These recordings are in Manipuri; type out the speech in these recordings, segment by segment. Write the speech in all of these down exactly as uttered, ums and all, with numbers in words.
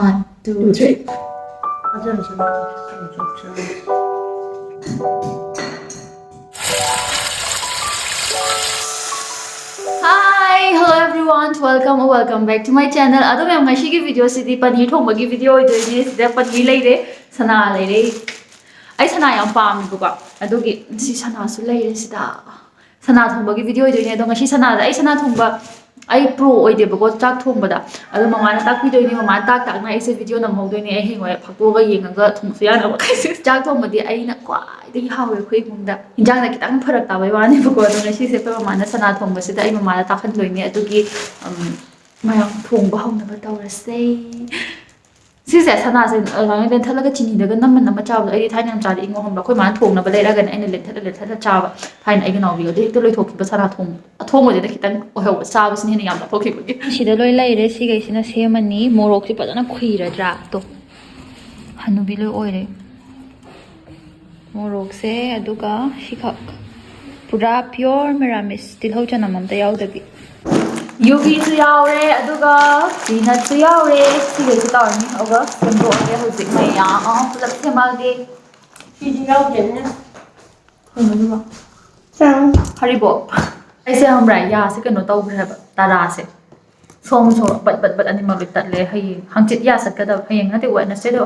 One, two, three. Hi, hello everyone, welcome or welcome back to my channel. ꯑꯗꯣ ꯃꯌꯥꯝ, ꯉꯁꯤꯒꯤ video ꯁꯤꯗꯤ ꯄꯅꯤꯔ ꯊꯣꯡꯕꯒꯤ video ꯑꯣꯏꯗꯣꯏꯅꯦ꯫ ꯁꯤꯗ ꯄꯅꯤꯔ ꯂꯩꯔꯦ, ꯁꯅꯥ ꯂꯩꯔꯦ꯫ ꯑꯩ ꯁꯅꯥ ꯌꯥꯝ ꯄꯥꯝꯃꯦꯕꯀꯣ, ꯑꯗꯨꯒꯤ ꯁꯤ ꯁꯅꯥꯁꯨ ꯂꯩꯔꯦ ꯁꯤꯗ꯫ ꯁꯅꯥ ꯊꯣꯡꯕꯒꯤ video ꯑꯣꯏꯗꯣꯏꯅꯦ꯫ ꯑꯗꯣ ꯉꯁꯤ ꯁꯅꯥꯗ, ꯑꯩ ꯁꯅꯥ ꯊꯣꯡꯕ, ꯑꯩ pro ꯑꯣꯏꯗꯦꯕꯀꯣ ꯆꯥꯛ ꯊꯣꯡꯕꯗ꯫ ꯑꯗꯣ ꯃꯃꯥꯅ ꯇꯥꯛꯄꯤꯗꯣꯏꯅꯦ꯫ ꯃꯃꯥꯅ ꯇꯥꯛ ꯇꯥꯛꯅ ꯑꯩꯁꯦ video ꯅꯝꯍꯧꯗꯣꯏꯅꯦ꯫ ꯑꯩ ꯍꯌꯦꯡꯋꯥꯏ ꯐꯥꯛꯇꯣꯛꯑꯒ ꯌꯦꯡꯉꯒ ꯊꯣꯡꯕꯁꯨ ꯌꯥꯅꯕ꯫ ꯆꯥꯛ ꯊꯣꯡꯕꯗꯤ ꯑꯩꯅ ꯈ꯭ꯋꯥꯏꯗꯒꯤ ꯍꯥꯎꯋꯦ ꯑꯩꯈꯣꯏ ꯏꯃꯨꯡꯗ꯫ ꯏꯟꯖꯥꯡꯅ ꯈꯤꯇꯪ ꯐꯔꯛ ꯇꯥꯕꯩ ꯋꯥꯅꯦꯕꯀꯣ꯫ ꯑꯗꯣ ꯉꯁꯤꯁꯦ ꯑꯩꯈꯣꯏ ꯃꯃꯥꯅ ꯁꯅꯥ ꯊꯣꯡꯕꯁꯤꯗ ꯑꯩ ꯃꯃꯥꯗ ꯇꯥꯛꯍꯟꯗꯣꯏꯅꯦ꯫ ꯑꯗꯨꯒꯤ, ꯎꯝ, ꯃꯌꯥꯝ ꯊꯣꯡꯕ ꯍꯧꯅꯕ ꯇꯧꯔꯁꯦ꯫ ꯁꯤꯁꯦ ꯁꯅꯥꯁꯦ ꯑꯗꯨꯃꯥꯏꯅ ꯂꯦꯟꯊꯠꯂꯒ ꯆꯤꯅꯤꯗꯒ ꯅꯝꯃ ꯅꯝꯃ ꯆꯥꯕꯗꯣ ꯑꯩꯗꯤ ꯊꯥꯏꯅ ꯌꯥꯝ ꯆꯥꯔꯛꯏꯉꯣ, ꯈꯪꯕ꯭ꯔꯥ? ꯑꯩꯈꯣꯏ ꯃꯥꯅ ꯊꯣꯡꯅꯕ ꯂꯩꯔꯛꯑꯒꯅꯦ ꯑꯩꯅ ꯂꯦꯟꯊꯠꯂ ꯂꯦꯟꯊꯠꯂ ꯆꯥꯕ꯫ ꯊꯥꯏꯅ ꯑꯩꯒ ꯏꯅꯥꯎꯄꯤꯒꯗꯤ ꯍꯦꯛꯇ ꯂꯣꯏꯊꯣꯛꯈꯤꯕ ꯁꯅꯥ ꯊꯣꯡꯕ꯫ ꯑꯊꯣꯡꯕꯁꯤꯗ ꯈꯤꯇꯪ ꯑꯣꯏꯍꯧꯕ, ꯆꯥꯕꯁꯤꯅ ꯍꯦꯟꯅ ꯌꯥꯝ ꯂꯧꯊꯣꯛꯈꯤꯕꯒꯤ꯫ ꯁꯤꯗ ꯂꯣꯏ ꯂꯩꯔꯦ꯫ ꯁꯤꯈꯩꯁꯤꯅ ꯁꯦꯝꯃꯅꯤ꯫ ꯃꯣꯔꯣꯛꯁꯤ ꯐꯖꯅ ꯈꯨꯏꯔꯗ꯭ꯔꯥ? ꯇꯣ, ꯍꯅꯨꯕꯤ ꯂꯣꯏ ꯑꯣꯏꯔꯦ꯫ ꯃꯣꯔꯣꯛꯁꯦ, ꯑꯗꯨꯒ ꯁꯤꯈꯛ꯫ ꯄꯨꯔꯥ pure ꯃꯦꯔꯥꯃꯤꯁ, ꯇꯤꯜꯍꯧ ꯆꯅꯝ ꯑꯝꯇ ꯌꯥꯎꯗꯕꯤ꯫ ꯌꯨꯕꯤꯁꯨ ꯌꯥꯎꯔꯦ, ꯑꯗꯨꯒ peanutꯁꯨ ꯌꯥꯎꯔꯦ꯫ ꯁꯤꯈꯩꯁꯦ ꯇꯧꯔꯅꯤ, ꯑꯗꯨꯒ ꯁꯦꯝꯗꯣꯛꯑꯒꯦ ꯍꯧꯖꯤꯛ ꯃꯌꯥꯝ ꯑꯃ ꯄꯨꯂꯞ ꯁꯦꯝꯃꯛꯑꯒꯦ꯫ ꯁꯤꯗꯤ ꯌꯥꯎꯗꯦꯅꯦ꯫ ꯀꯩꯅꯣꯗꯨꯕꯣ? ꯆꯥꯎ꯫ ꯍꯔꯤꯕꯣꯞ꯫ ꯑꯩꯁꯦ ꯈꯪꯕ꯭ꯔꯥ, ꯌꯥꯁꯦ ꯀꯩꯅꯣ ꯇꯧꯈ꯭ꯔꯦ ꯍꯥꯏꯕ, ꯇꯔꯥꯁꯦ꯫ ꯁꯣꯝ ꯁꯣꯝ ꯕꯠ ꯕꯠ ꯕꯠ ꯑꯅꯤꯃꯛ ꯂꯣꯏ ꯇꯠꯂꯦ꯫ ꯍꯌꯦꯡ ꯍꯪꯆꯤꯠ ꯌꯥ ꯆꯠꯀꯗꯕ, ꯍꯌꯦꯡ ꯅꯠꯇꯦ, Wednesdayꯗ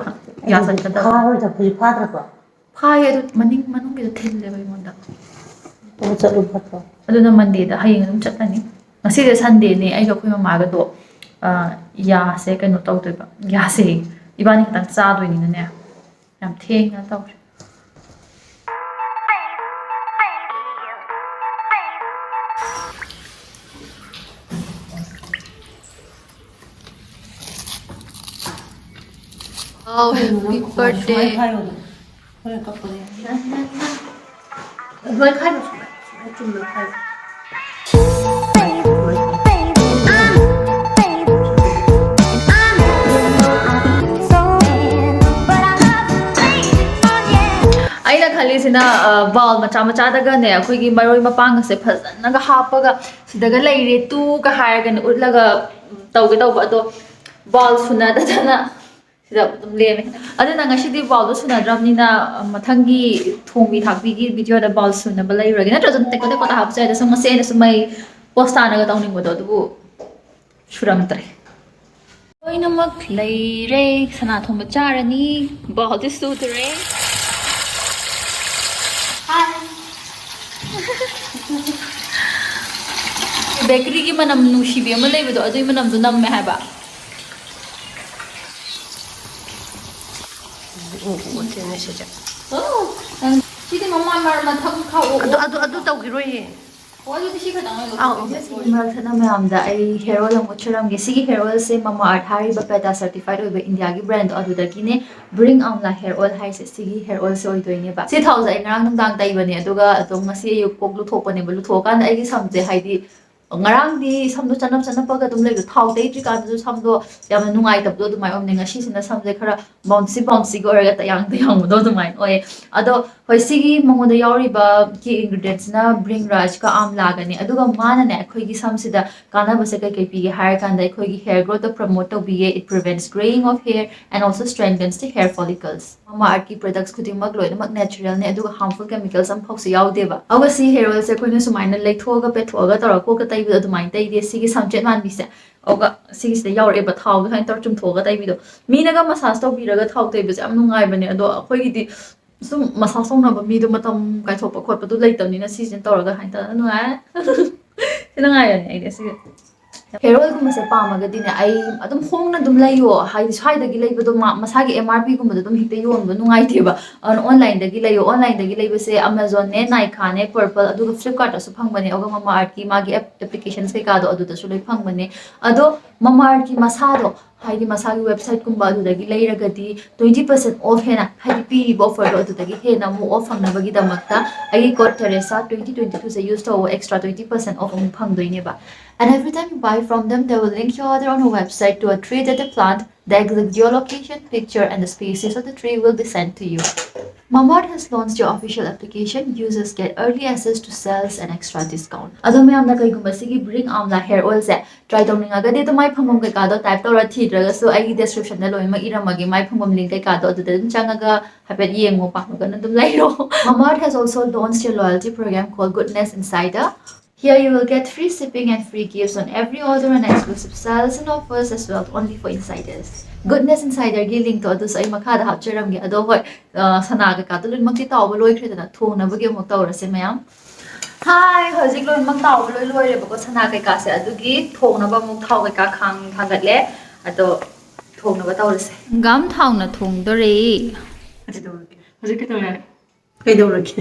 ꯌꯥ ꯆꯠꯀꯗꯕ꯫ ꯐꯥꯔꯣꯏꯗ, ꯍꯧꯖꯤꯛ ꯐꯥꯗ꯭ꯔꯕꯣ? ꯐꯥꯏꯌꯦ, ꯑꯗꯨ ꯃꯅꯤꯡ ꯃꯅꯨꯡꯒꯤꯗꯣ ꯊꯤꯜꯂꯦꯕ ꯑꯩꯉꯣꯟꯗ꯫ ꯑꯣ, ꯆꯠꯂꯨ ꯐꯠꯇ꯭ꯔꯣ? ꯑꯗꯨꯅ Mondayꯗ ꯍꯌꯦꯡ ꯑꯗꯨꯝ ꯆꯠꯂꯅꯤ꯫ ꯉꯁꯤꯁꯦ Sundayꯅꯦ, ꯑꯩꯒ ꯑꯩꯈꯣꯏ ꯃꯃꯥꯒꯗꯣ, ꯑ, ꯌꯥꯁꯦ ꯀꯩꯅꯣ ꯇꯧꯗꯣꯏꯕ, ꯌꯥꯁꯦ ꯏꯕꯥꯅꯤ ꯈꯛꯇꯪ ꯆꯥꯗꯣꯏꯅꯤꯅꯅꯦ, ꯌꯥꯝ ꯊꯦꯡꯅ ꯇꯧꯔꯦ꯫ Wow, happy birthday. ꯍꯣꯔꯦꯟ ꯀꯛꯄꯗ ꯌꯥꯅꯤ꯫ ꯑꯗꯨꯃꯥꯏꯅ ꯈꯥꯏꯔꯣ, ꯁꯨꯃꯥꯏꯅ, ꯁꯨꯃꯥꯏꯅ ꯆꯨꯝꯅ ꯈꯥꯏꯔꯣ꯫ ꯑꯩꯅ ꯈꯜꯂꯤꯁꯤꯅ, ꯑ, bowl ꯃꯆꯥ ꯃꯆꯥꯗꯒꯅꯦ, ꯑꯩꯈꯣꯏꯒꯤ ꯃꯔꯣꯏ ꯃꯄꯥꯡꯒꯁꯦ ꯐꯖꯅꯒ ꯍꯥꯞꯄꯒ, ꯁꯤꯗꯒ ꯂꯩꯔꯦ ꯇꯨꯒ ꯍꯥꯏꯔꯒꯅꯦ ꯎꯠꯂꯒ, ꯎꯝ, ꯇꯧꯒꯦ ꯇꯧꯕ꯫ ꯑꯗꯣ ꯕꯥꯎꯜ ꯁꯨꯅꯗꯗꯅ ꯁꯤꯗ ꯑꯗꯨꯝ ꯂꯦꯝꯃꯦ꯫ ꯑꯗꯨꯅ ꯉꯁꯤꯗꯤ ꯕꯥꯎꯜꯗꯣ ꯁꯨꯅꯗ꯭ꯔꯕꯅꯤꯅ, ꯃꯊꯪꯒꯤ ꯊꯣꯡꯕꯤ ꯊꯥꯛꯄꯤꯒꯤ ꯚꯤꯗꯤꯑꯣꯗ ꯕꯥꯎꯜ ꯁꯨꯅꯕ ꯂꯩꯔꯨꯔꯒꯦ꯫ ꯅꯠꯇ꯭ꯔꯁꯨ ꯑꯗꯨꯝ ꯇꯦꯛꯀꯣꯠ ꯇꯦꯛꯀꯣꯠꯇ ꯍꯥꯞꯄꯁꯨ ꯌꯥꯏ꯫ ꯑꯗ ꯁꯨꯝ ꯃꯆꯦ ꯑꯩꯅ ꯁꯨꯝ ꯃꯩ ꯄꯣꯁ ꯇꯥꯅꯒ ꯇꯧꯅꯤꯡꯕꯗꯣ, ꯑꯗꯨꯕꯨ ꯁꯨꯔꯝꯗ꯭ꯔꯦ꯫ ꯂꯣꯏꯅꯃꯛ ꯂꯩꯔꯦ꯫ ꯁꯅꯥ ꯊꯣꯡꯕ ꯆꯥꯔꯅꯤ꯫ ꯕꯥꯎꯜꯗꯤ ꯁꯨꯗ꯭ꯔꯦ꯫ ꯕꯦꯀꯔꯤꯒꯤ ꯃꯅꯝ ꯅꯨꯡꯁꯤꯕꯤ ꯑꯃ ꯂꯩꯕꯗꯣ, ꯑꯗꯨꯒꯤ ꯃꯅꯝꯗꯣ ꯅꯝꯃꯦ ꯍꯥꯏꯕ꯫ ꯎ, ꯎ, ꯎ, ꯊꯦꯡꯅ ꯁꯤꯁꯦ꯫ ꯑꯣ, ꯅꯪ ꯁꯤꯗꯤ ꯃꯃꯥ ꯃꯔ-, ꯃꯊꯛ ꯈꯥꯛꯑꯣ꯫ ꯑꯗꯨ, ꯑꯗꯨ, ꯑꯗꯨ ꯇꯧꯈꯤꯔꯣꯏꯌꯦ꯫ ꯑꯣ, ꯑꯗꯨꯗꯤ ꯁꯤ ꯈꯛꯇꯪ ꯑꯣꯏꯅ ꯑꯧ, ꯑꯧ꯫ ꯂꯧꯊꯣꯛꯑꯒꯦ꯫ ꯁꯤꯒꯤ ꯃꯔꯛ ꯊꯠꯅ ꯃꯌꯥꯝꯗ ꯑꯩ ꯍꯦꯌꯔ ꯑꯣꯏꯜ ꯑꯃ ꯎꯠꯆꯔꯝꯒꯦ꯫ ꯁꯤꯒꯤ ꯍꯦꯌꯔ ꯑꯣꯏꯜꯁꯦ ꯃꯃꯥ ꯑꯥꯔꯠ ꯍꯥꯏꯔꯤꯕ ꯄꯦꯇꯥ ꯁꯔꯇꯤꯐꯥꯏꯠ ꯑꯣꯏꯕ ꯏꯟꯗꯤꯌꯥꯒꯤ ꯕ꯭ꯔꯥꯟꯗꯣ ꯑꯗꯨꯗꯒꯤꯅꯦ꯫ ꯕ꯭ꯔꯤꯡ ꯑꯝꯂꯥ ꯍꯦꯌꯔ ꯑꯣꯏꯜ ꯍꯥꯏꯁꯦ, ꯁꯤꯒꯤ ꯍꯦꯌꯔ ꯑꯣꯏꯜꯁꯦ ꯑꯣꯏꯗꯣꯏꯅꯦꯕ꯫ ꯁꯤ ꯊꯥꯎꯁꯦ ꯑꯩ ꯉꯔꯥꯡ ꯅꯨꯡꯗꯥꯡ ꯇꯩꯕꯅꯦ, ꯑꯗꯨꯒ ꯑꯗꯨꯝ ꯉꯁꯤ ꯑꯌꯨꯛ ꯀꯣꯛ ꯂꯨꯊꯣꯛꯄꯅꯦꯕ꯫ ꯂꯨꯊꯣꯛꯑꯀꯥꯟꯗ ꯑꯩꯒꯤ ꯁꯝꯁꯦ, ꯍꯥꯏꯗꯤ, ꯉꯔꯥꯡꯗꯤ ꯁꯝꯗꯣ ꯆꯅꯞ ꯆꯅꯞꯄꯒ ꯑꯗꯨꯝ ꯂꯩꯕꯗꯣ, ꯊꯥꯎ ꯇꯩꯗ꯭ꯔꯤꯀꯥꯟꯗꯁꯨ ꯁꯝꯗꯣ ꯌꯥꯝꯅ ꯅꯨꯡꯉꯥꯏꯇꯕꯗꯣ ꯑꯗꯨꯃꯥꯏꯅ ꯑꯣꯏꯕꯅꯦ꯫ ꯉꯁꯤꯁꯤꯅ ꯁꯝꯁꯦ ꯈꯔ ꯕꯥꯎꯟꯁꯤ ꯕꯥꯎꯟꯁꯤꯒ ꯑꯣꯏꯔꯒ ꯇꯌꯥꯡ ꯇꯌꯥꯡꯕꯗꯣ ꯑꯗꯨꯃꯥꯏꯅ ꯑꯣꯏꯌꯦ꯫ ꯑꯗꯣ ꯍꯣꯏ, ꯁꯤꯒꯤ ꯃꯉꯣꯟꯗ ꯌꯥꯎꯔꯤꯕ ꯀꯤ ꯏꯟꯒ꯭ꯔꯤꯗꯤꯌꯦꯟꯠꯁꯤꯅ ꯕ꯭ꯔꯤꯡ ꯔꯥꯖꯀ ꯑꯥꯝꯂꯥꯒꯅꯦ꯫ ꯑꯗꯨꯒ ꯃꯥꯅꯅꯦ ꯑꯩꯈꯣꯏꯒꯤ ꯁꯝꯁꯤꯗ ꯀꯥꯟꯅꯕꯁꯦ ꯀꯩꯀꯩ ꯄꯤꯒꯦ ꯍꯥꯏꯔꯀꯥꯟꯗ, ꯑꯩꯈꯣꯏꯒꯤ ꯍꯦꯌꯔ ꯒ꯭ꯔꯣꯠꯇ ꯄ꯭ꯔꯃꯣꯠ ꯇꯧꯕꯤꯌꯦ, it prevents graying of hair and also strengthens the hair follicles꯫ ꯃꯃꯥ ꯑꯥꯔꯠꯀꯤ ꯄ꯭ꯔꯗꯛꯁ ꯈꯨꯗꯤꯡꯃꯛ ꯂꯣꯏꯅꯃꯛ ꯅꯦꯆꯔꯦꯜꯅꯦ, ꯑꯗꯨꯒ ꯍꯥꯔꯝꯐꯨꯜ ꯀꯦꯃꯤꯀꯦꯜꯁ ꯑꯃꯐꯥꯎꯁꯨ ꯌꯥꯎꯗꯦꯕ꯫ ꯑꯗꯨꯒ ꯁꯤ ꯍꯦꯌꯔ ꯑꯣꯏꯜꯁꯦ ꯑꯩꯈꯣꯏꯅ ꯁꯨꯃꯥꯏꯅ ꯂꯩꯊꯣꯛꯑꯒ ꯄꯦꯠꯊꯣꯛꯑꯒ ꯇꯧꯔꯒ ꯀꯣꯛꯀ ꯇꯩꯕꯗꯣ ꯑꯗꯨꯃꯥꯏꯅ ꯇꯩꯗꯦ꯫ ꯁꯤꯒꯤ ꯁꯝꯆꯦꯠ ꯃꯥꯟꯕꯤꯁꯦ, ꯑꯗꯨꯒ ꯁꯤꯒꯤꯁꯤꯗ ꯌꯥꯎꯔꯛꯑꯦꯕ ꯊꯥꯎꯗꯣ, ꯁꯨꯃꯥꯏꯅ ꯇꯧꯔ ꯆꯨꯝꯊꯣꯛꯑꯒ ꯇꯩꯕꯤꯗꯣ꯫ ꯃꯤꯅꯒ ꯃꯁꯥꯖ ꯇꯧꯕꯤꯔꯒ ꯊꯥꯎ ꯇꯩꯕꯁꯦ ꯌꯥꯝ ꯅꯨꯡꯉꯥꯏꯕꯅꯦ, ꯑꯗꯣ ꯑꯩꯈꯣꯏꯒꯤꯗꯤ ꯁꯨꯝ ꯃꯁꯥꯖ ꯇꯧꯅꯕ ꯃꯤꯗꯣ ꯃꯇꯝ ꯀꯥꯏꯊꯣꯛꯄ ꯈꯣꯠꯄꯗꯣ ꯂꯩꯇꯕꯅꯤꯅ ꯁꯤꯁꯤꯅ ꯇꯧꯔꯒ ꯍꯥꯏꯇꯥꯔꯦ ꯅꯨꯡꯉꯥꯏ꯫ ꯁꯤ ꯅꯨꯡꯉꯥꯏꯕꯅꯦ ꯑꯩꯗꯤ ꯁꯤꯒꯤ꯫ ꯍꯦꯌꯔ ꯑꯣꯏꯜꯒꯨꯝꯕꯁꯦ ꯄꯥꯝꯃꯒꯗꯤꯅꯦ, ꯑꯩ ꯑꯗꯨꯝ ꯍꯣꯡꯅ ꯑꯗꯨꯝ ꯂꯩꯌꯣ, ꯍꯥꯏꯗꯤ ꯁ꯭ꯋꯥꯏꯗꯒꯤ ꯂꯩꯕꯗꯣ ꯃꯥ-, ꯃꯁꯥꯒꯤ ꯑꯦꯝ ꯑꯥꯔ ꯄꯤꯒꯨꯝꯕꯗꯣ ꯑꯗꯨꯝ ꯍꯦꯛꯇ ꯌꯣꯟꯕꯗꯣ ꯅꯨꯡꯉꯥꯏꯇꯦꯕ꯫ ꯑꯗꯨꯅ ꯑꯣꯟꯂꯥꯏꯟꯗꯒꯤ ꯂꯩꯌꯣ꯫ ꯑꯣꯟꯂꯥꯏꯟꯗꯒꯤ ꯂꯩꯕꯁꯦ ꯑꯃꯥꯖꯣꯟꯅꯦ, ꯅꯥꯏꯀꯥꯅꯦ, ꯄꯔꯄꯜ, ꯑꯗꯨꯒ ꯐ꯭ꯂꯤꯞꯀꯥꯔꯠꯇꯁꯨ ꯐꯪꯕꯅꯦ꯫ ꯑꯗꯨꯒ ꯃꯃꯥ ꯑꯥꯔꯠꯀꯤ ꯃꯥꯒꯤ ꯑꯦꯞ-, ꯑꯦꯄ꯭ꯂꯤꯀꯦꯁꯟꯁ ꯀꯩꯀꯥꯗꯣ ꯑꯗꯨꯗꯁꯨ ꯂꯣꯏ ꯐꯪꯕꯅꯦ꯫ ꯑꯗꯣ ꯃꯃꯥ ꯑꯥꯔꯠꯀꯤ ꯃꯁꯥꯗꯣ, ꯍꯥꯏꯗꯤ ꯃꯁꯥꯒꯤ ꯋꯦꯕꯁꯥꯏꯠꯀꯨꯝꯕ ꯑꯗꯨꯗꯒꯤ ꯂꯩꯔꯒꯗꯤ twenty percent off ꯍꯦꯟꯅ, ꯍꯥꯏꯗꯤ ꯄꯤꯔꯤꯕ ꯑꯣꯐꯔꯗꯣ ꯑꯗꯨꯗꯒꯤ ꯍꯦꯟꯅ ꯑꯃꯨꯛ ꯑꯣꯐ ꯐꯪꯅꯕꯒꯤꯗꯃꯛꯇ ꯑꯩꯒꯤ code Teresa twenty twenty two ꯁꯦ use ꯇꯧꯋꯣ, extra twenty percent off ꯑꯃꯨꯛ ꯐꯪꯗꯣꯏꯅꯦꯕ꯫ And every time you buy from them, they will link your order on a website to a tree that they plant, the exact geolocation, picture, and the species of the tree will be sent to you. Mamaearth has launched your official application. Users get early access to sales and extra discount. ꯑꯗꯣ ꯃꯌꯥꯝꯅ ꯀꯩꯒꯨꯝꯕ ꯁꯤꯒꯤ Bring Amla hair oil ꯁꯦ try ꯇꯧꯅꯤꯡꯉꯒꯗꯤ ꯑꯗꯨꯝ ꯃꯥꯏ ꯐꯪꯐꯝ ꯀꯩꯀꯥꯗꯣ type ꯇꯧꯔ ꯊꯤꯗ꯭ꯔꯒꯁꯨ ꯑꯩꯒꯤ description ꯗ ꯂꯣꯏꯅꯃꯛ ꯏꯔꯝꯃꯒꯦ, ꯃꯥꯏ ꯐꯪꯐꯝ link ꯀꯩꯀꯥꯗꯣ ꯑꯗꯨꯗ ꯑꯗꯨꯝ ꯆꯪꯉꯒ ꯍꯥꯏꯐꯦꯠ ꯌꯦꯡꯉꯣ, ꯄꯥꯝꯃꯒꯅ ꯑꯗꯨꯝ ꯂꯩꯔꯣ꯫ Mamaearth has also launched a loyalty program called Goodness Insider. Here you will get free shipping and free gifts on every order and exclusive sales and offers as well, only for insiders. Goodness Insider ꯒꯤ link ꯇꯣ ꯑꯗꯨꯁꯨ ꯑꯩ ꯃꯈꯥꯗ ꯍꯥꯞꯆꯔꯝꯒꯦ꯫ ꯑꯗꯣ ꯍꯣꯏ, ꯑ, ꯁꯅꯥ ꯀꯩꯀꯥꯗꯣ ꯂꯣꯏꯅꯃꯛꯇꯤ ꯇꯥꯎꯕ ꯂꯣꯏꯈ꯭ꯔꯦꯗꯅ, ꯊꯣꯡꯅꯕꯒꯤ ꯑꯃꯨꯛ ꯇꯧꯔꯁꯦ ꯃꯌꯥꯝ꯫ ꯍꯥꯏ, ꯍꯧꯖꯤꯛ ꯂꯣꯏꯅꯃꯛ ꯇꯥꯎꯕ ꯂꯣꯏ ꯂꯣꯏꯔꯦꯕꯀꯣ ꯁꯅꯥ ꯀꯩꯀꯥꯁꯦ꯫ ꯑꯗꯨꯒꯤ ꯊꯣꯡꯅꯕ ꯑꯃꯨꯛ ꯊꯥꯎ ꯀꯩꯀꯥ ꯈꯥꯡ ꯊꯥꯡꯒꯠꯂꯦ꯫ ꯑꯗꯣ ꯊꯣꯡꯅꯕ ꯇꯧꯔꯁꯦ꯫ ꯍꯪꯒꯥꯝ ꯊꯥꯎꯅ ꯊꯣꯡꯗꯣꯔꯦ꯫ ꯀꯩꯗꯧꯔꯒꯦ? ꯍꯧꯖꯤꯛ ꯀꯩꯗꯧꯔꯦ? ꯀꯩꯗꯧꯔꯒꯦ?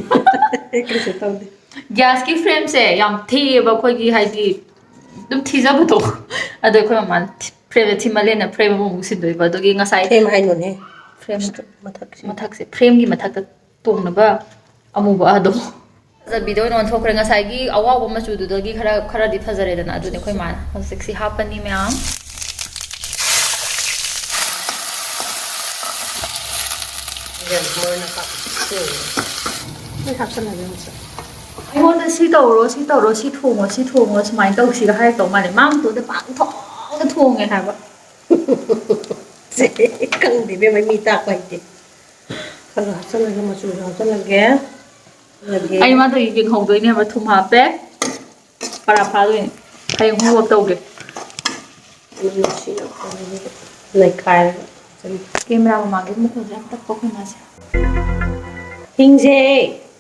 ꯀꯩꯁꯨ ꯇꯧꯗꯦ꯫ Gas ꯀꯤ flame ꯁꯦ ꯌꯥꯝ ꯊꯤꯌꯦꯕ ꯑꯩꯈꯣꯏꯒꯤ, ꯍꯥꯏꯗꯤ ꯑꯗꯨꯝ ꯊꯤꯖꯕꯗꯣ꯫ ꯑꯗꯣ ꯑꯩꯈꯣꯏ ꯃꯃꯥꯅ flame ꯁꯦ ꯊꯤꯃꯜꯂꯦꯅ flame ꯑꯃꯃꯨꯛ ꯁꯤꯟꯗꯣꯏꯕ꯫ ꯑꯗꯨꯒꯤ ꯉꯁꯥꯏ Flame ꯍꯥꯏꯅꯨꯅꯦ꯫ Flame ꯃꯊꯛꯁꯦ꯫ ꯃꯊꯛꯁꯦ, flame ꯒꯤ ꯃꯊꯛꯇ ꯇꯣꯡꯅꯕ ꯑꯃꯨꯕ ꯑꯗꯣ꯫ ꯐꯖꯕꯤꯗ ꯑꯣꯏꯅ ꯑꯣꯟꯊꯣꯛꯈ꯭ꯔꯦ꯫ ꯉꯁꯥꯏꯒꯤ ꯑꯋꯥꯎꯕ ꯃꯆꯨꯗꯨꯗꯒꯤ ꯈꯔ, ꯈꯔꯗꯤ ꯐꯖꯔꯦꯗꯅ꯫ ꯑꯗꯨꯅꯦ ꯑꯩꯈꯣꯏ ꯃꯥꯅ ꯍꯧꯖꯤꯛ ꯁꯤ ꯍꯥꯞꯄꯅꯤ ꯃꯌꯥꯝ꯫ ꯃꯣꯏꯅ ꯀꯥꯞꯄꯁꯦ꯫ ꯂꯣꯏ ꯍꯥꯞꯆꯜꯂꯒꯦ ꯑꯃꯨꯛꯁꯨ꯫ ꯑꯩꯉꯣꯟꯗ "ꯁꯤ ꯇꯧꯔꯣ, ꯁꯤ ꯇꯧꯔꯣ, ꯁꯤ ꯊꯣꯡꯉꯣ, ꯁꯤ ꯊꯣꯡꯉꯣ, ꯁꯨꯃꯥꯏꯅ ꯇꯧꯁꯤꯒ" ꯍꯥꯏꯔꯛꯇꯧ ꯃꯥꯜꯂꯦ꯫ ꯃꯥ ꯃꯇꯣꯝꯗ ꯄꯪꯊꯣꯡꯗ ꯊꯣꯡꯉꯦ ꯍꯥꯏꯕ꯫ ꯁꯦ, ꯈꯪꯗꯦ ꯏꯕꯦꯝꯃ, ꯃꯤ ꯇꯥꯛꯄ ꯍꯩꯇꯦ꯫ ꯈꯔ ꯍꯥꯞꯆꯜꯂꯒꯦ, ꯃꯆꯨꯁꯨ ꯍꯥꯞꯆꯜꯂꯒꯦ꯫ ꯑꯗꯒꯤ ꯑꯩ ꯃꯥ ꯇꯧꯔꯤꯁꯦ ꯌꯦꯡꯍꯧꯗꯣꯏꯅꯦꯕ, ꯊꯨꯝ ꯍꯥꯞꯄꯦ, ꯄꯔꯥ ꯐꯥꯗꯣꯏꯅꯦ꯫ ꯍꯌꯦꯡ homework ꯇꯧꯒꯦ꯫ ꯃꯅꯝ ꯅꯨꯡꯁꯤꯅ ꯅꯩꯈꯥꯏꯔꯒ ꯍꯥꯞꯆꯜꯂꯦ꯫ Camera ꯃꯃꯥꯡꯒꯤ ꯃꯈꯣꯟꯁꯦ ꯌꯥꯝ ꯇꯞꯄ ꯑꯩꯈꯣꯏ ꯃꯥꯁꯦ꯫ ꯍꯤꯡꯁꯦ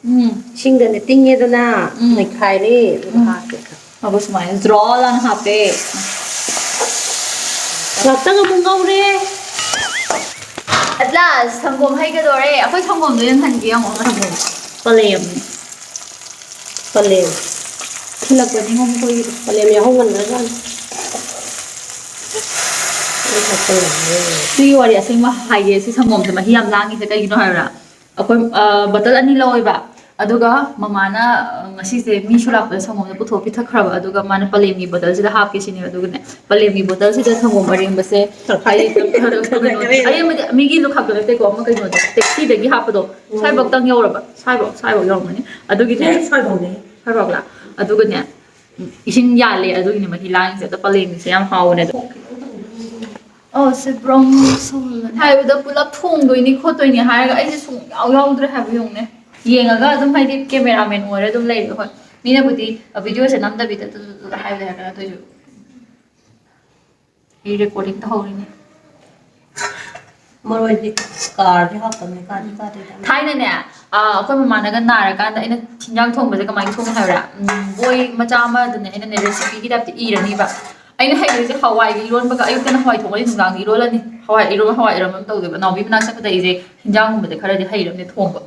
ꯎꯝ꯫ ꯏꯁꯤꯡꯗꯅꯦ ꯇꯤꯡꯉꯦꯗꯅ, ꯎꯝ꯫ ꯅꯩꯈꯥꯏꯔꯦ, ꯑꯗꯨꯒ ꯎꯝ꯫ ꯍꯥꯞꯄꯦ꯫ ꯑꯗꯨꯒ ꯁꯨꯃꯥꯏꯅ ꯖ꯭ꯔꯣ ꯂꯥꯎꯅ ꯍꯥꯞꯄꯦ꯫ ꯉꯥꯛꯇꯪ ꯑꯃꯨꯛ ꯉꯧꯔꯦ꯫ At last, ꯁꯪꯒꯣꯝ ꯍꯩꯒꯗꯧꯔꯦ꯫ ꯑꯩꯈꯣꯏ ꯁꯪꯒꯣꯝꯗꯣ ꯌꯦꯡꯍꯟꯒꯦ ꯌꯦꯡꯉꯣ ꯉꯁꯥꯏ꯫ ꯄꯂꯦꯝ꯫ ꯄꯂꯦꯝ꯫ ꯊꯤꯜꯂꯛꯄꯅꯤ ꯉꯣ ꯃꯈꯣꯏꯒꯤꯗꯣ꯫ ꯄꯂꯦꯝ ꯌꯥꯍꯧ ꯉꯟꯈ꯭ꯔꯖꯥꯠꯅꯤ꯫ ꯂꯣꯏ ꯆꯥꯁꯜꯂꯝꯃꯦ꯫ ꯁꯤꯒꯤ ꯋꯥꯔꯤ ꯑꯁꯦꯡꯕ ꯍꯥꯏꯒꯦ, ꯁꯤ ꯁꯪꯒꯣꯝꯁꯦ ꯃꯍꯤ ꯌꯥꯝ ꯂꯥꯡꯉꯤꯁꯦ ꯀꯩꯒꯤꯅꯣ ꯍꯥꯏꯕ꯭ꯔꯥ? ꯑꯩꯈꯣꯏ, ꯑ, bottle ꯑꯅꯤ ꯂꯧꯋꯦꯕ꯫ ꯑꯗꯨꯒ ꯃꯃꯥꯅ, ꯑ, ꯉꯁꯤꯁꯦ ꯃꯤꯁꯨ ꯂꯥꯛꯄꯗ ꯁꯪꯒꯣꯝꯗ ꯄꯨꯊꯣꯛꯑ ꯄꯤꯊꯛꯈ꯭ꯔꯕ, ꯑꯗꯨꯒ ꯃꯥꯅ ꯄꯂꯦꯝꯒꯤ ꯕꯣꯇꯜꯁꯤꯗ ꯍꯥꯞꯀꯦ ꯁꯤꯅꯦꯕ꯫ ꯑꯗꯨꯒꯅꯦ, ꯄꯂꯦꯝꯒꯤ ꯕꯣꯇꯜꯁꯤꯗ ꯁꯪꯒꯣꯝ ꯑꯔꯦꯝꯕꯁꯦ, ꯍꯥꯏꯗꯤ, ꯑꯔꯦꯝꯕꯗꯤ ꯃꯤꯒꯤ ꯂꯨꯈꯥꯛꯇꯣ ꯅꯠꯇꯦꯀꯣ, ꯑꯃ ꯀꯩꯅꯣꯗꯣ, ꯇꯦꯛꯁꯤꯗꯒꯤ ꯍꯥꯞꯄꯗꯣ, ꯁ꯭ꯋꯥꯏꯐꯥꯎꯇꯪ ꯌꯧꯔꯕ, ꯁ꯭ꯋꯥꯏꯐꯥꯎ, ꯁ꯭ꯋꯥꯏꯐꯥꯎ ꯌꯧꯔꯝꯒꯅꯤ꯫ ꯑꯗꯨꯒꯤꯅꯦ, ꯁ꯭ꯋꯥꯏꯐꯥꯎꯅꯦ꯫ ꯁ꯭ꯋꯥꯏꯐꯥꯎꯂꯥ? ꯑꯗꯨꯒꯅꯦ, ꯏꯁꯤꯡ ꯌꯥꯜꯂꯦ, ꯑꯗꯨꯒꯤꯅꯦ ꯃꯍꯤ ꯂꯥꯡꯉꯤꯁꯦ꯫ ꯑꯗꯣ ꯄꯂꯦꯝꯒꯤꯁꯦ ꯌꯥꯝ ꯍꯥꯎꯕꯅꯦ ꯑꯗꯣ꯫ ꯑꯣ, ꯁꯤ ꯕ꯭ꯔꯣꯡ ꯁꯨꯝ ꯍꯥꯏꯕꯗ ꯄꯨꯂꯞ ꯊꯣꯡꯗꯣꯏꯅꯤ ꯈꯣꯠꯇꯣꯏꯅꯤ ꯍꯥꯏꯔꯒ ꯑꯩꯁꯦ ꯁꯨꯡꯌꯥꯎ ꯌꯥꯎꯗ꯭ꯔꯦ ꯍꯥꯏꯕ ꯌꯦꯡꯉꯨꯅꯦ꯫ ꯌꯦꯡꯉꯒ ꯑꯗꯨꯝ ꯍꯥꯏꯗꯤ ꯀꯦꯃꯦꯔꯥꯃꯦꯟ ꯑꯣꯏꯔ ꯑꯗꯨꯝ ꯂꯩꯕ꯫ ꯍꯣꯏ, ꯃꯤꯅꯕꯨꯗꯤ ꯚꯤꯗꯤꯑꯣꯁꯦ ꯅꯝꯗꯕꯤꯗ ꯇꯨ ꯇꯨ ꯇꯨ ꯍꯥꯏꯕ ꯌꯥꯏ, ꯑꯗꯨ ꯑꯣꯏꯁꯨ ꯑꯩ ꯔꯦꯀꯣꯔꯗꯤꯡ ꯇꯧꯍꯧꯔꯤꯅꯦ꯫ ꯃꯔꯣꯏꯗꯤ ꯀꯥꯔꯗꯤ ꯍꯥꯞꯇꯕꯅꯦ, ꯀꯥꯔꯗꯤ ꯀꯥꯗꯦꯗ꯫ ꯊꯥꯏꯅꯅꯦ, ꯑ, ꯑꯩꯈꯣꯏ ꯃꯃꯥꯅꯒ ꯅꯥꯔꯀꯥꯟꯗ ꯑꯩꯅ ꯍꯤꯟꯖꯥꯡ ꯊꯣꯡꯕꯁꯦ ꯀꯃꯥꯏꯅ ꯊꯣꯡꯉꯤ ꯍꯥꯏꯕ꯭ꯔꯥ? ꯎꯝ, ꯕꯣꯏ ꯃꯆꯥ ꯑꯃꯗꯅꯦ ꯑꯩꯅꯅꯦ ꯔꯦꯁꯤꯄꯤꯒꯤ ꯇꯥꯏꯞꯇ ꯏꯔꯅꯤꯕ꯫ ꯑꯩꯅ ꯍꯩꯔꯤꯁꯦ ꯍꯋꯥꯏꯒꯤ ꯏꯔꯣꯟꯕꯒ, ꯑꯌꯨꯛꯇꯅ ꯍꯋꯥꯏ ꯊꯣꯡꯉꯅꯤ, ꯅꯨꯡꯗꯥꯡꯒꯤ ꯏꯔꯣꯜꯂꯅꯤ꯫ ꯍꯋꯥꯏ ꯏꯔꯣꯟꯕ, ꯍꯋꯥꯏ ꯏꯔꯣꯟꯕ ꯑꯃ ꯇꯧꯗꯣꯏꯕ꯫ ꯅꯥꯎꯕꯤ ꯃꯅꯥꯛ ꯆꯠꯄꯗ ꯑꯩꯁꯦ ꯍꯤꯟꯖꯥꯡꯒꯨꯝꯕꯁꯦ ꯈꯔꯗꯤ ꯍꯩꯔꯕꯅꯦ ꯊꯣꯡꯕ꯫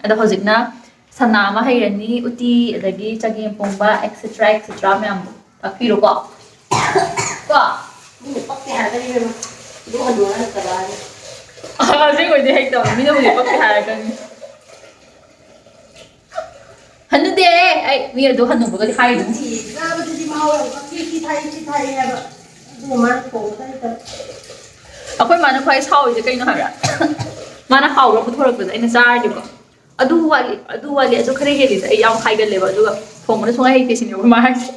ꯑꯗꯣ ꯍꯧꯖꯤꯛꯅ ꯁꯅꯥ ꯑꯃ ꯍꯩꯔꯅꯤ, ꯎꯇꯤ, ꯑꯗꯒꯤ ꯆꯒꯦꯝ ꯄꯣꯝꯕ, ꯑꯦꯛꯁꯦꯇ꯭ꯔꯥ ꯑꯦꯛꯁꯦꯇ꯭ꯔꯥ ꯃꯌꯥꯝꯗꯣ ꯇꯥꯛꯄꯤꯔꯣꯀꯣ꯫ ꯀꯣ? ꯃꯤꯅ ꯄꯛꯇꯦ ꯍꯥꯏꯔꯛꯀꯅꯤ ꯏꯕꯦꯝꯃ꯫ ꯑꯗꯨ ꯍꯟꯅꯨꯔ ꯍꯜꯂꯛꯀꯗ꯭ꯔꯥ ꯍꯥꯏꯅ꯫ ꯑꯁꯦꯡꯕꯩꯗꯤ ꯍꯩꯇꯕ, ꯃꯤꯅꯕꯨꯗꯤ ꯄꯛꯇꯦ ꯍꯥꯏꯔꯛꯀꯅꯤ꯫ ꯍꯟꯅꯨꯗꯦ, ꯑꯩ ꯃꯤ ꯑꯗꯨ ꯍꯟꯅꯨꯕꯒꯗꯤ ꯍꯥꯏꯔꯤꯗꯨꯅꯤ꯫ ꯆꯥꯕꯗꯨꯗꯤ ꯃꯍꯥꯎ ꯌꯥꯝ ꯈꯪꯗꯦ, ꯁꯤ ꯊꯥꯛꯏ, ꯁꯤ ꯊꯥꯛꯏ ꯍꯥꯏꯕ꯫ ꯑꯗꯨꯒ ꯃꯥꯅ ꯊꯣꯡꯕꯗ ꯍꯦꯛꯇ꯫ ꯑꯩꯈꯣꯏ ꯃꯥꯅ ꯈ꯭ꯋꯥꯏ ꯁꯥꯎꯔꯤꯁꯦ ꯀꯩꯅꯣ ꯍꯥꯏꯕ꯭ꯔꯥ? ꯃꯥꯅ ꯍꯥꯎꯕ ꯄꯨꯊꯣꯔꯛꯄꯗ ꯑꯩꯅ ꯆꯥꯔꯗꯤꯀꯣ, "ꯑꯗꯨ ꯋꯥꯠꯂꯤ, ꯑꯗꯨ ꯋꯥꯠꯂꯤ, ꯑꯗꯨ ꯈꯔ ꯍꯦꯜꯂꯤꯁꯦ" ꯑꯩ ꯌꯥꯝ ꯍꯥꯏꯒꯜꯂꯦꯕ, ꯑꯗꯨꯒ ꯊꯣꯡꯕꯅ ꯁꯨꯡꯍꯩ ꯍꯩꯇꯦ ꯁꯤꯅꯦꯕ ꯃꯥ ꯍꯥꯏꯁꯦ꯫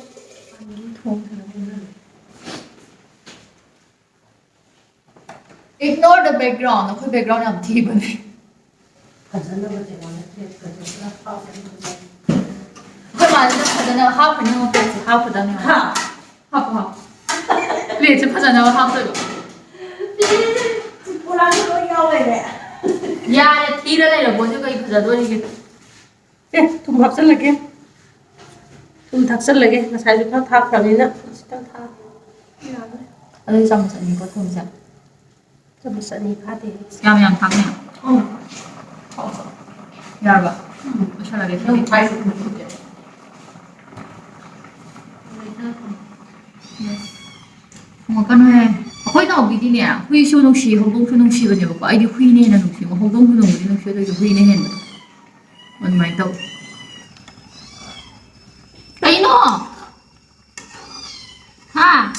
Ignore the background, ꯑꯩꯈꯣꯏ background ꯌꯥꯝ ꯊꯤꯕꯅꯦ꯫ ꯐꯖꯅꯕ ꯇꯦꯕꯜꯗ ꯄ꯭ꯂꯦꯠꯀꯁꯦ ꯈꯔ ꯍꯥꯞꯄꯒ꯫ ꯑꯩꯈꯣꯏ ꯃꯥꯁꯤꯅ ꯐꯖꯅ ꯍꯥꯞꯈ꯭ꯔꯅꯤ, ꯄ꯭ꯂꯦꯠꯁꯦ ꯍꯥꯞꯈ꯭ꯔꯗꯕꯅꯦ꯫ ꯍꯥ? ꯍꯥꯞꯄꯣ, ꯍꯥꯞꯄꯣ꯫ ꯄ꯭ꯂꯦꯠꯁꯦ ꯐꯖꯅꯕ ꯍꯥꯞꯇꯣꯏꯕ꯫ ꯄꯣꯂꯥꯡꯗ ꯂꯣꯏ ꯌꯥꯎ ꯂꯩꯔꯦ꯫ ꯌꯥꯔꯦ, ꯊꯤꯔ ꯂꯩꯔꯕꯣ? ꯑꯗꯨ ꯀꯩ ꯐꯖꯗꯣꯔꯤꯒꯦ? ꯑꯦ, ꯊꯨꯝ ꯍꯥꯞꯆꯜꯂꯒꯦ꯫ ꯊꯨꯝ ꯊꯥꯛꯆꯜꯂꯒꯦ꯫ ꯉꯁꯥꯏꯁꯨ ꯈꯔ ꯊꯥꯛꯈ꯭ꯔꯕꯅꯤꯅ ꯈꯤꯇꯪ ꯊꯥꯛ-, ꯌꯥꯔꯦ꯫ ꯑꯗꯨꯗꯤ ꯆꯥꯃꯁ ꯑꯅꯤꯀꯣ ꯊꯨꯝꯁꯦ꯫ ꯆꯥꯃꯁ ꯑꯅꯤ ꯐꯥꯗꯦ꯫ ꯌꯥꯝ ꯌꯥꯝ ꯊꯥꯛꯅꯦ꯫ ꯎꯝ꯫ ꯌꯥꯔꯕ? ꯎꯝ꯫ ꯂꯣꯏꯁꯜꯂꯒꯦ ꯁꯤꯗꯤ꯫ ꯅꯪ ꯊꯥꯏꯁꯦ ꯊꯨꯝ ꯊꯣꯛꯇꯦ꯫ ꯊꯣꯡꯉꯛꯀꯅꯨꯍꯦ꯫ ꯑꯩꯈꯣꯏ ꯅꯥꯎꯕꯤꯗꯤꯅꯦ, ꯍꯨꯏꯁꯨ ꯅꯨꯡꯁꯤ, ꯍꯧꯗꯣꯡꯁꯨ ꯅꯨꯡꯁꯤꯕꯅꯦꯕꯀꯣ꯫ ꯑꯩꯗꯤ ꯍꯨꯏꯅ ꯍꯦꯟꯅ ꯅꯨꯡꯁꯤꯕ, ꯍꯧꯗꯣꯡꯁꯨ ꯅꯨꯡꯕꯨꯗꯤ ꯅꯨꯡꯁꯤ, ꯑꯗꯨ ꯑꯣꯏꯁꯨ ꯍꯨꯏꯅ ꯍꯦꯟꯕ꯫ ꯑꯗꯨꯃꯥꯏꯅ ꯇꯧ꯫ ꯀꯩꯅꯣ? ꯍꯥ?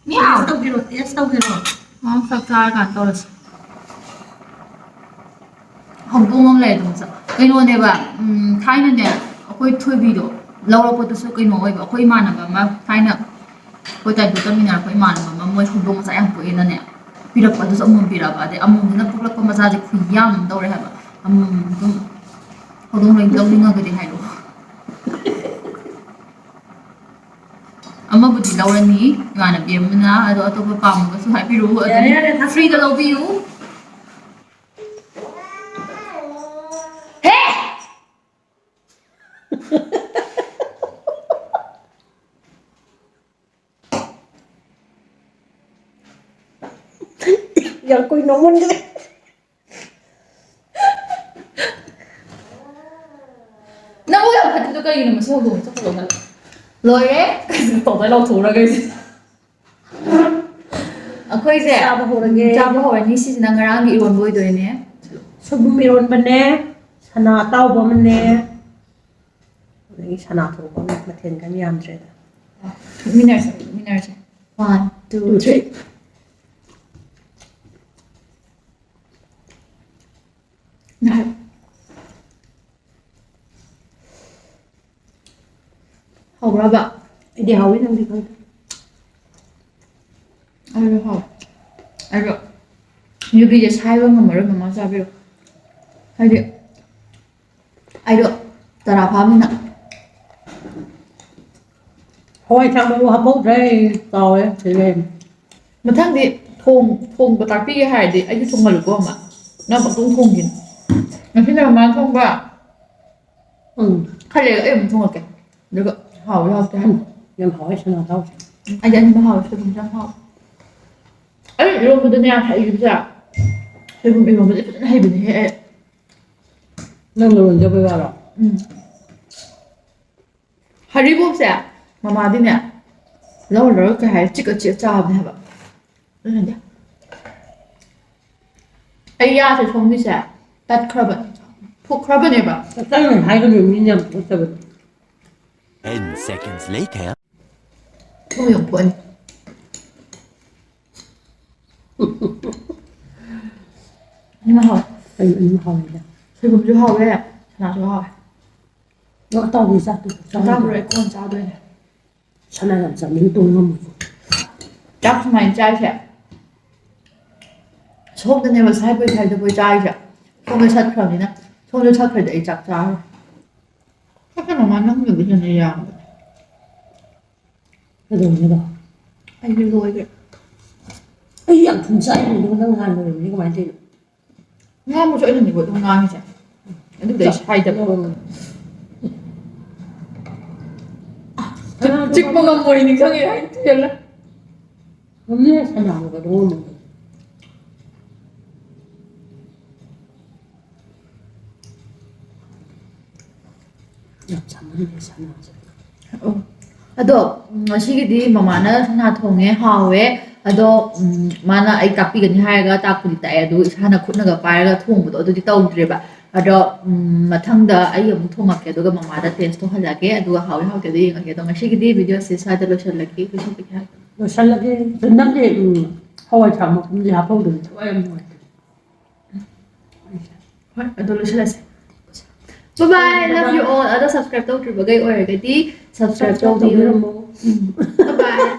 ꯃꯤ ꯍꯥꯎ? Test ꯇꯧꯕꯤꯔꯣ, test ꯇꯧꯕꯤꯔꯣ꯫ ꯑꯣ, ꯆꯥꯛ ꯆꯥꯔꯀꯥꯟ ꯇꯧꯔꯁꯤ꯫ ꯍꯧꯗꯣꯡ ꯑꯃ ꯂꯩꯔꯦ ꯑꯗꯨꯝ ꯆꯠ-, ꯀꯩꯅꯣꯅꯦꯕ, ꯎꯝ, ꯊꯥꯏꯅꯅꯦ, ꯑꯩꯈꯣꯏ ꯊꯣꯏꯕꯤꯗꯣ ꯂꯧꯔꯛꯄꯗꯨꯁꯨ ꯀꯩꯅꯣ ꯑꯣꯏꯕ, ꯑꯩꯈꯣꯏ ꯏꯃꯥꯟꯅꯕ ꯑꯃ ꯊꯥꯏꯅ ꯑꯩꯈꯣꯏ ꯇꯥꯏꯞꯇ ꯇꯝꯃꯤꯟꯅꯔꯛꯄ ꯏꯃꯥꯟꯅꯕ ꯑꯃ, ꯃꯣꯏ ꯍꯧꯗꯣꯡ ꯃꯆꯥ ꯌꯥꯝ ꯄꯣꯛꯑꯦꯅꯅꯦ, ꯄꯤꯔꯛꯄ, ꯑꯗꯨꯁꯨ ꯑꯃꯣꯝ ꯄꯤꯔꯛꯑꯕ꯫ ꯑꯗꯩ ꯑꯃꯣꯝꯗꯨꯅ ꯄꯣꯛꯂꯛꯄ ꯃꯆꯥꯁꯦ ꯈꯨꯌꯥꯝ ꯑꯃ ꯇꯧꯔꯦ ꯍꯥꯏꯕ꯫ ꯑꯃꯣꯝ ꯑꯗꯨꯝ ꯍꯧꯗꯣꯡ ꯂꯣꯏ ꯂꯧꯅꯤꯡꯉꯒꯗꯤ ꯍꯥꯏꯔꯛꯑꯣ꯫ ꯑꯃꯕꯨꯗꯤ ꯂꯧꯔꯅꯤ ꯏꯃꯥꯟꯅꯕꯤ ꯑꯃꯅ, ꯑꯗꯣ ꯑꯇꯣꯞꯄ ꯄꯥꯝꯃꯒꯁꯨ ꯍꯥꯏꯕꯤꯔꯛꯎ꯫ ꯑꯗꯨꯝ ꯌꯥꯔꯦ, ꯌꯥꯔꯦ, ꯊꯥ-, free ꯗ ꯂꯧꯕꯤꯌꯨ꯫ ꯍꯦ! ꯌꯥꯝ ꯀꯨꯏꯅ ꯅꯣꯛꯃꯟꯈ꯭ꯔꯦ꯫ ꯅꯪꯕꯨ ꯌꯥꯝ ꯐꯠꯇ꯭ꯔꯤꯗꯣ ꯀꯩꯒꯤꯅꯣ? ꯃꯁꯤ ꯍꯧꯗꯣꯡꯁꯦ ꯆꯠꯈ꯭ꯔꯣ ꯅꯪ꯫ ꯂꯣꯏꯔꯦ꯫ ꯄꯥꯎꯗꯔ ꯂꯧꯊꯣꯛꯎꯔꯒ ꯑꯩꯁꯦ꯫ ꯑꯩꯈꯣꯏꯁꯦ ꯆꯥꯕ ꯍꯧꯔꯒꯦ꯫ ꯆꯥꯕ ꯍꯧꯔꯅꯤ꯫ ꯁꯤꯁꯤꯅ ꯉꯔꯥꯡꯒꯤ ꯏꯔꯣꯟꯕ ꯑꯣꯏꯗꯣꯏꯅꯦ꯫ ꯁꯣꯏꯕꯨꯝ ꯏꯔꯣꯟꯕꯅꯦ, ꯁꯅꯥ ꯑꯇꯥꯎꯕ ꯑꯃꯅꯦ, ꯑꯗꯒꯤ ꯁꯅꯥ ꯊꯣꯡꯕ ꯑꯃ, ꯃꯊꯦꯜ ꯀꯩꯝ ꯌꯥꯝꯗ꯭ꯔꯦꯗ꯫ ꯐꯨꯠꯃꯤꯟꯅꯔꯁꯦ, ꯐꯨꯠꯃꯤꯟꯅꯔꯁꯦ꯫ One, two, two, three, three. ꯉꯥꯏ-, ꯍꯥꯎꯕ꯭ꯔꯕ? ꯑꯩꯗꯤ ꯍꯥꯎꯋꯤ, ꯅꯪꯗꯤ ꯈꯪꯗꯦ꯫ ꯑꯩꯁꯨ ꯍꯥꯎꯋꯦ꯫ ꯑꯗꯣ ꯌꯨꯕꯤꯁꯦ ꯁꯥꯏꯕ ꯉꯝꯃꯔꯣꯏ, ꯃꯃꯥ ꯆꯥꯕꯤꯔꯣ꯫ ꯍꯥꯏꯗꯤ ꯑꯩꯗꯣ ꯇꯔꯥ ꯐꯥꯕꯅꯤꯅ꯫ ꯍꯋꯥꯏ ꯊ꯭ꯔꯥꯛ ꯃꯔꯨ ꯍꯥꯞꯍꯧꯗ꯭ꯔꯦ, ꯀꯥꯎꯋꯦ, ꯁꯤꯗ ꯂꯩꯔꯝꯃꯦ꯫ ꯃꯊꯪꯗꯤ ꯊꯣꯡ-, ꯊꯣꯡꯕ ꯇꯥꯛꯄꯤꯒꯦ ꯍꯥꯏꯔꯗꯤ ꯑꯩꯁꯨ ꯊꯣꯡꯍꯜꯂꯨꯀꯣ, ꯑꯃ꯫ ꯅꯪ ꯄꯪꯊꯣꯡ ꯊꯣꯡꯈꯤꯅꯨ꯫ ꯉꯁꯤꯅ ꯃꯃꯥꯅ ꯊꯣꯡꯕ꯫ ꯎꯝ꯫ ꯈꯔ ꯂꯩꯔꯒ ꯑꯩ ꯑꯃꯨꯛ ꯊꯣꯡꯉꯛꯀꯦ꯫ ꯑꯗꯨꯒ ꯍꯥꯎꯋꯤ ꯍꯥꯎꯇꯦ ꯍꯥꯏꯔꯣ꯫ ꯎꯝ, ꯌꯥꯝ ꯍꯥꯎꯋꯦ ꯁꯅꯥ ꯇꯥꯎꯁꯦ꯫ ꯑꯩꯗꯤ ꯑꯅꯤꯃꯛ ꯍꯥꯎꯋꯦ, ꯁꯣꯏꯕꯨꯝꯁꯨ ꯌꯥꯝ ꯍꯥꯎꯋꯦ꯫ ꯑꯩ ꯏꯔꯣꯟꯕꯗꯅꯦ ꯌꯥꯝ ꯍꯩꯈꯤꯕꯁꯦ꯫ ꯁꯣꯏꯕꯨꯝ ꯏꯔꯣꯟꯕꯗꯤ ꯐꯖꯅ ꯍꯩꯕꯅꯦꯍꯦ ꯑꯩ꯫ ꯅꯪ ꯂꯣꯟꯖꯕꯩ ꯋꯥꯔꯣ? ꯎꯝ꯫ ꯍꯔꯤꯕꯣꯞꯁꯦ ꯃꯃꯥꯗꯤꯅꯦ ꯂꯧꯔ ꯂꯧꯔ ꯀꯩ ꯍꯥꯏ ꯆꯤꯛꯑ ꯆꯤꯛꯑ ꯆꯥꯕꯅꯦ ꯍꯥꯏꯕ꯫ ꯑꯗꯨꯅꯅꯦ꯫ ꯑꯩ ꯌꯥꯁꯦ ꯁꯣꯝꯒꯤꯁꯦ ꯇꯠꯈ꯭ꯔꯕꯅꯦ꯫ ꯐꯨꯛꯈ꯭ꯔꯕꯅꯦꯕ꯫ ꯆꯥꯛ ꯆꯥꯔꯤꯉꯩ ꯍꯥꯏꯒꯗꯕ ꯃꯤꯅ ꯌꯥꯝ ꯐꯨꯠꯇꯕꯅꯤ꯫ Ten seconds later. ꯊꯨꯝ ꯌꯥꯝ ꯐꯨꯠꯂꯅꯤ꯫ ꯑꯅꯤꯃꯛ ꯍꯥꯎꯋꯦ꯫ ꯑꯩ ꯑꯗꯨꯝ ꯍꯥꯎꯋꯤꯗ꯫ ꯁꯣꯏꯕꯨꯝꯁꯨ ꯍꯥꯎꯋꯦ, ꯁꯅꯥꯁꯨ ꯍꯥꯎꯋꯦ꯫ ꯅꯪ ꯑꯇꯥꯎꯕꯒꯤ ꯆꯥꯛꯇꯣ ꯆꯥꯕ ꯆꯥꯕ꯭ꯔꯣ? ꯑꯩ ꯀꯣꯟꯅ ꯆꯥꯗꯣꯏꯅꯦ꯫ ꯁꯅꯥ ꯌꯥꯝ ꯆꯥꯅꯤꯡ ꯇꯣꯡ ꯉꯝꯃꯣꯏꯀꯣ꯫ ꯆꯥꯛ ꯁꯨꯃꯥꯏꯅ ꯆꯥꯏꯁꯦ꯫ ꯁꯣꯝꯗꯅꯦꯕ ꯁꯥꯏꯕꯣꯏ ꯁꯥꯏꯗꯕꯣꯏ ꯆꯥꯏꯁꯦ꯫ ꯁꯣꯝꯗ ꯆꯠꯈ꯭ꯔꯕꯅꯤꯅ꯫ ꯁꯣꯝꯗ ꯆꯠꯈ꯭ꯔꯗꯤ ꯑꯩ ꯆꯥꯛ ꯆꯥꯔꯣꯏ꯫ ꯆꯥꯛ ꯀꯩꯅꯣ ꯃꯥ ꯅꯪꯒꯤꯗꯤ ꯍꯦꯟꯅ ꯌꯥꯝꯕꯅꯦ꯫ ꯀꯩꯗꯧꯅꯦꯕ? ꯑꯩꯗꯤ ꯂꯣꯏꯈ꯭ꯔꯦ꯫ ꯑꯩ ꯌꯥꯝ ꯊꯨꯝ ꯆꯥꯏꯅꯦ, ꯑꯗꯨꯒ ꯅꯪ ꯍꯥꯟꯅ ꯂꯣꯏꯔꯝꯃꯤꯅꯦ, ꯀꯃꯥꯏꯅ ꯇꯧꯔꯤꯅꯣ? ꯉꯥꯡꯕꯁꯨ ꯑꯩꯅꯅꯤꯀꯣ ꯑꯗꯨꯝ ꯉꯥꯡꯉꯤꯁꯦ꯫ ꯑꯗꯨꯗꯤ ꯑꯩ ꯁꯥꯏꯗꯕ꯫ ꯆꯤꯛꯄ ꯉꯝꯃꯣꯏ ꯅꯤꯡꯁꯤꯡꯉꯦ ꯍꯥꯏ ꯊꯦꯜꯂꯦ꯫ ꯉꯝꯅꯤ, ꯁꯅꯥꯗꯣ ꯀꯩꯗꯧ ꯉꯝꯃꯣꯏ? ꯌꯥꯝ ꯆꯥꯅꯤꯡꯉꯦ ꯁꯅꯥꯁꯦ꯫ ꯑꯣ꯫ ꯑꯗꯣ ꯎꯝ, ꯉꯁꯤꯒꯤꯗꯤ ꯃꯃꯥꯅ ꯁꯅꯥ ꯊꯣꯡꯉꯦ, ꯍꯥꯎꯋꯦ꯫ ꯑꯗꯣ ꯎꯝ, ꯃꯥꯅ ꯑꯩ ꯇꯥꯛꯄꯤꯒꯅꯤ ꯍꯥꯏꯔꯒ ꯇꯥꯛꯄꯨꯗꯤ ꯇꯥꯛꯑꯦ, ꯑꯗꯨ ꯏꯁꯥꯅ ꯈꯨꯠꯅꯒ ꯄꯥꯏꯔꯒ ꯊꯣꯡꯕꯗꯣ ꯑꯗꯨꯗꯤ ꯇꯧꯗ꯭ꯔꯦꯕ꯫ ꯑꯗꯣ ꯎꯝ, ꯃꯊꯪꯗ ꯑꯩ ꯑꯃꯨꯛ ꯊꯣꯡꯉꯛꯀꯦ, ꯑꯗꯨꯒ ꯃꯃꯥꯗ ꯇꯦꯁ ꯇꯧꯍꯜꯂꯛꯀꯦ, ꯑꯗꯨꯒ ꯍꯥꯎꯋꯦ ꯍꯥꯎꯇꯦꯗꯣ ꯌꯦꯡꯉꯒꯦ꯫ ꯑꯗꯣ ꯉꯁꯤꯒꯤꯗꯤ ꯚꯤꯗꯤꯑꯣꯁꯦ ꯁ꯭ꯋꯥꯏꯗ ꯂꯣꯏꯁꯤꯜꯂꯒꯦ꯫ ꯂꯣꯏꯁꯤꯜꯂꯒꯦ ꯍꯥꯏ꯫ ꯂꯣꯏꯁꯤꯜꯂꯒꯦ꯫ ꯅꯪꯗꯤ ꯎꯝ, ꯍꯋꯥꯏ ꯊ꯭ꯔꯥꯛ ꯃꯀꯨꯝꯁꯦ ꯍꯥꯞꯍꯧꯗꯕꯅꯤ, ꯊꯋꯥꯏ ꯌꯥꯝ ꯅꯨꯡꯉꯥꯏꯇꯦ꯫ ꯍꯣꯏ, ꯑꯗꯣ ꯂꯣꯏꯁꯤꯜꯂꯁꯦ꯫ Bye bye, love you all. ꯑꯗꯣ subscribe ꯇꯧꯗ꯭ꯔꯤꯕꯈꯩ ꯑꯣꯏꯔꯒꯗꯤ subscribe ꯇꯧꯕꯤꯔꯝꯃꯣ꯫ Bye bye.